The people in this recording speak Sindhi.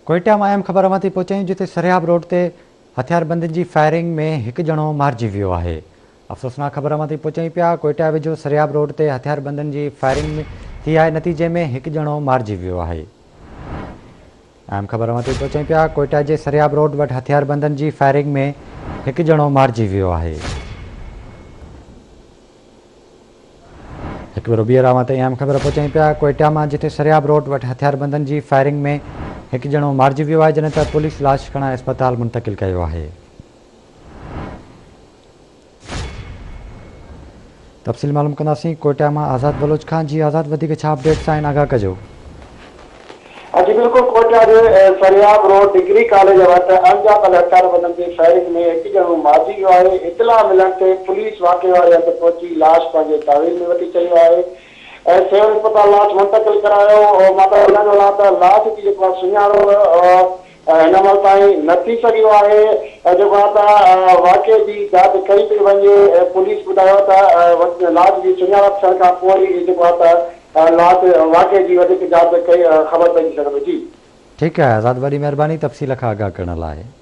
ڪوئيٽا مان اهم خبر اوهان تائين پهچايون جتي سرياب روڊ تي هٿياربندن جي فائرنگ ۾ هڪ ڄڻو مارجي ويو آهي. افسوسناڪ خبر اوهان تائين پهچايون پيا ڪوئيٽا ويجهو سرياب روڊ تي هٿياربندن جي فائرنگ ٿي آهي نتيجي ۾ هڪ ڄڻو مارجي ويو آهي. اهم خبر اوهان تائين پهچايون پيا ڪوئيٽا جي سرياب روڊ وٽ هٿياربندن جي فائرنگ ۾ هڪ ڄڻو مارجي ويو آهي. هڪ ڀيرو ٻيهر اوهان تائين اهم خبر پهچايون پيا ڪوئيٽا مان جتي سرياب روڊ وٽ هٿياربندن جي فائرنگ ۾ هڪ ڄڻو مارجي ويو آهي جڏهن ته پوليس لاش کڻائي اسپتال منتقل ڪيو آهي. تفصيل معلوم ڪنداسين ڪوئيٽا مان آزاد بلوچ کان جي آزاد وڌيڪ ڇا اپڊيٽس آهن آگاهه ڪجو. جي بلڪل ڪوئٽا جي سرياب روڊ ڊگري ڪاليج وٽ اڻڄاتل هٿياربندن جي فائرنگ ۾ هڪ ڄڻو مارجي ويو آهي، اطلاع ملڻ تي پوليس واقعي واري هنڌ پهچي لاش پنهنجي تحويل ۾ وٺي ڇڏيو آهي ۽ سول اسپتال لاش منتقل ڪرايو، مان ته ٻڌائيندو هلان ته لاش جي جيڪو آهي سڃاڻپ هن مهل تائين نه ٿي سگهيو آهي جيڪو آهي ته واقعي جي جاچ ڪئي پئي وڃي، پوليس ٻڌايو ته لاش جي سڃاڻپ ٿيڻ کانپوء ئي جيڪو آهي ته لاش واقعي جي وڌيڪ جاچ ڪئي خبر پئجي سگهندو جي. ٺيڪ آهي آزاد وڏي مهرباني تفصيل کان آگاهه ڪرڻ لاء.